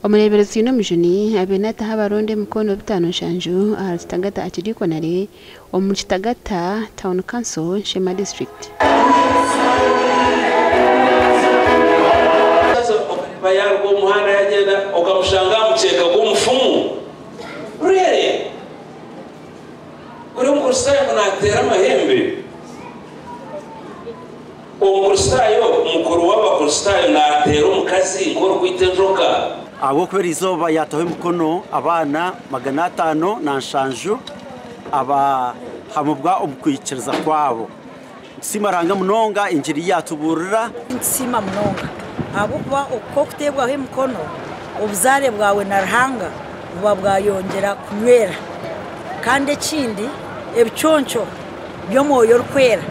Omureeberezi Twinomujuni abaire naataho abaronda emikono 57 ahari Kitagata Archidiaconate omu Kitagata Town Council, Sheema District. Haza okareeba yaaruga omu muhanda yaagyenda okamushanga aha mukyeeka gw'omufumu. Really? Ori Omukristaayo ngu naateera amahembe? Omukristaayo mukuru w'Abakristaayo naateera omukazi nk'orikwita enjoka? Ahabw'okuba eri izooba yaataho emikono abaana 570 abahamibwa omu kwikiriza kwabo. Nitusiima Ruhanga munonga engiri ei yaatubuurira. Nitusiima munonga ahabw'okuba okuteebwaho emikono, obuzaare bwawe na Ruhanga buba bwayongyera kunywera. Kandi ekindi, ebiconco by'omwoyo orikwera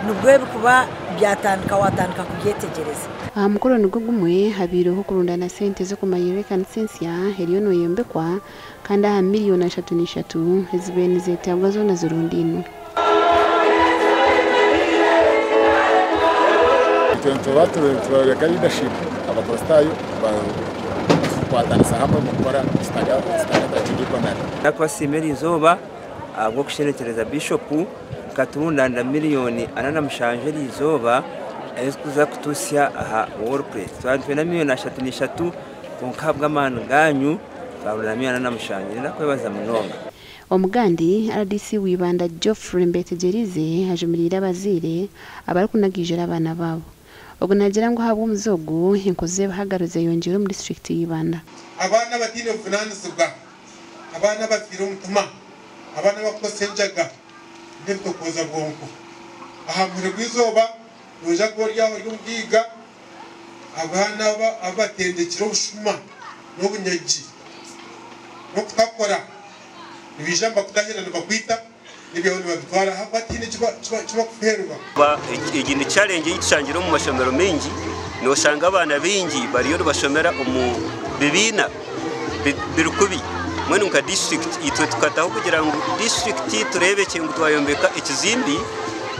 nibwo birikuba byatandika waatandika kubyetegyereza. Aha mukoro nigwo gumwe habaireho okurundana sente z'okumarira ekanisa ensya eriyo noyombekwa kandi aha miriyoni 33 ezibaire nizetagwa zoona zirundainwe. Itwe nituba nituyoreka leadership Abakristaayo tukwatanisa hamwe mukukora Kitagata Archidiaconate. Nakubasiima eriizooba ahabw'okushenekyereza Bishopu nkaturundanira miriyoni 47 eriizooba ezikuza kutuhitsya aha wall plate. Twaba nitwenda miriyoni 33 kwonka ahabw'amaani gaanyu twarundana miriyoni 47. Niinyenda kwebaza munonga. Omugandi, rdc wa Ibanda Geoffrey Mbetegyereize ajumiriire abazaire abarikunagaijura abaana baabo. Ogu naagira ngu ahabw'omuze ogu, enkozi z'ebihagaro zeyongyeire omu disiturikiti ya Ibanda. Abaana abataine buvunaanizibwa, abaana abafiire omutima, abaana abarikukozesa enjaga n'ebitokooza bwonko. Aha muheru gw'eizooba noija kuba ori aho ori omugaiga, abaana aba abu batendekire obushuma n'obunyagi n'okutakora nibaija nibakutahirira nibakwita n'ebyawe nibabitwara ahakuba tihaine eki barikufeerwa. Egi ni challenge ei tushangire omu mashomero maingi, noshanga abaana baingi bariyo nibashomera omu bibiina biri kubi. Mbwenu nka disiturikiti itwe tukataho kugira ngu disiturikiti tureebekye ngu twayombeka ekizimbi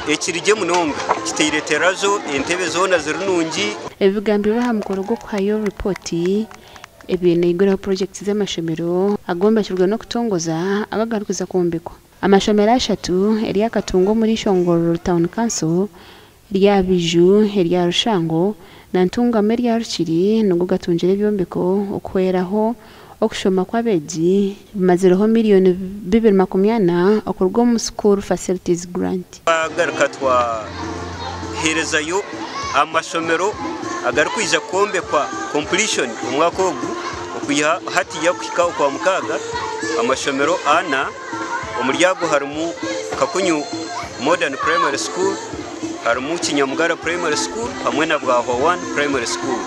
ekiri gye munonga kiteire terazo, entebe zoona ziri nungi. Ebi bigambirwe aha mukoro gw'okuhayo ripooti ebaire neiguraho purogyekiti z'amashomero agombekirwe n'okutongoza ago agarikuza kwombekwa. Amashomero ashatu, erya Katunga omuri Ishongororo Town Council, erya Biju erya Rushango na Ntungamo erya Rukiri nigo gatungire ebyombeko okuhweraho okushoma kw'abeegi bimazireho miriyoni 240 okuruga omu School Facilities Grant. Twagaruka twaheerezayo amashomero agarikwija kwombekwa completion omwaka ogu okwiha hatiiya kuhika Okwamukaaga, amashomero ana, omuri ago harimu Kakunyu Modern Primary School, harimu Kinyamugara Primary School hamwe na Bwahwa One Primary School.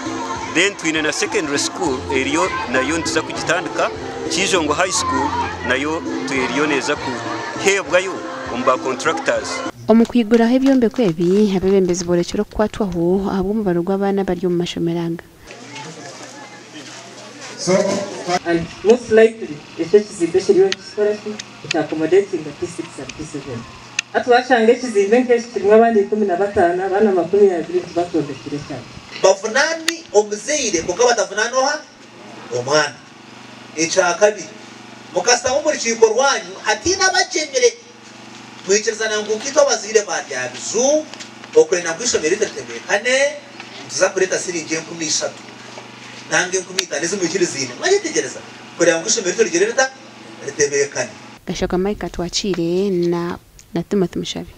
Then twine na secondary school eriyo nayo nituza kugitandika, Kiijongo High School nayo eriyo neeza kuheebwayo omu ba contractors. Omu kwiguraho ebyombeko ebi, abeebembezi boorekire okukwatwaho ahabw'omubaro gw'abaana abari omu mashomero aga. And most likely ekyo ekizimbe ekiriyo nikikora ki? Nikyaccommodatinga P6 and P7. Hati washanga ekizimbe nk'eki kirimu abaana 15, abaana 20 nituba twombekire ekyanga. Bavunaani omuzaire kwonka batavunaana oha? Omwana. Ekyakabiri, mukasitama omu rukiiko rwanyu hataine abagyemire. Mwikirizana ngu nkaitwe abazaire ba Ryabizu, okwenda ngu eishomero ryaitu ritebeekane, nituza kureeta siringi 3000 nanga 5000 ezi mwikiriziine. Mwagyetegyereza? Kureeba ngu eishomero ryaitu rigire rita? Ritebeekane. Gashakwa Mike Atwakiire na na Timothy Mushabe.